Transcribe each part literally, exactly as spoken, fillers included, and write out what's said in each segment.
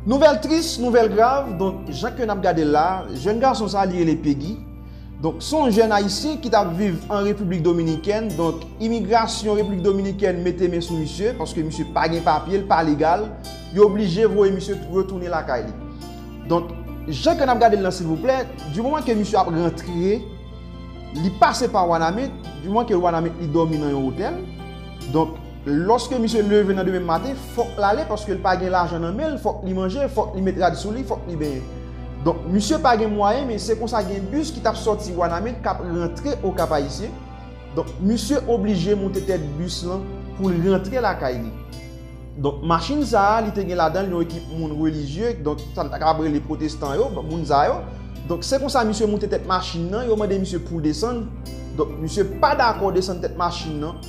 Nouvèl tris, nouvèl grav. Donk, jan ke n ap gade l la, jèn gason sa, li rele Peggy. Donk, se yon jèn ayisyen ki t ap viv an Repiblik Dominikèn. Donk, imigrasyon Repiblik Dominikèn mete men sou misye, paske misye pa gen papye, l pa legal. Yo oblije voye misye retounen lakay li. Donk, jan ke n ap gade l lan, silvouplè, di moman ke misye ap rantre, li pase pa Wanament, di moman ke Wanament li dòmi nan yon otèl. Donk, lòske misye leve nan demen maten, fòk l ale, paske l pa gen lajan nan men l, fòk li manje, fòk li met rad sou li, fòk li benyen. Donk, misye pa gen mwayen, men se konsa gen bis ki t ap sòti Wanament k ap rantre Okap Ayisyen. Donk, misye oblije moute tèt bis lan pou l rantre lakay li. Donk, machin sa a, li te gen ladan l yon ekip moun relijye, donk, sa n ta kapab rele pwotestan yo, moun sa yo. Donk, se konsa misye moute tèt machin nan, yo mande misye pou l desann. Donk, misye pa dakò desann tèt machin nan.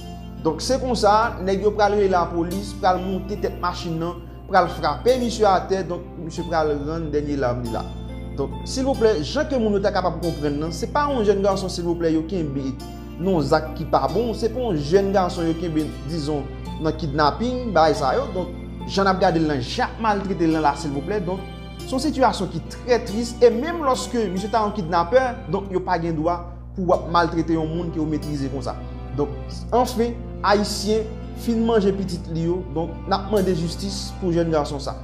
Donk, se konsa, nèg yo pral rele lapolis, pral moute tèt machin nan, pral frape misye atè, donk, misye pral rann dènye lam li la. Donk, silvouplè, jan ke moun yo ta kapab konprann nan, se pa yon jèn gason, silvouplè, yo kenbe nan yon zak ki pa bon, se pa yon jèn gason yo kenbe, dizon, nan kidnaping, bagay sa yo. Donk, jan n ap gade l lan, jan y ap maltrete l lan la, silvouplè. Donk, se yon sitiyasyon ki trè tris, e menm lòske misye ta yon kidnapè, donk, yo pa gen dwa pou w ap maltrete yon moun ke w metrize konsa. Donk, anfen, Ayisyen fin manje pitit li yo, donk, n ap mande jistis pou jèn gason sa.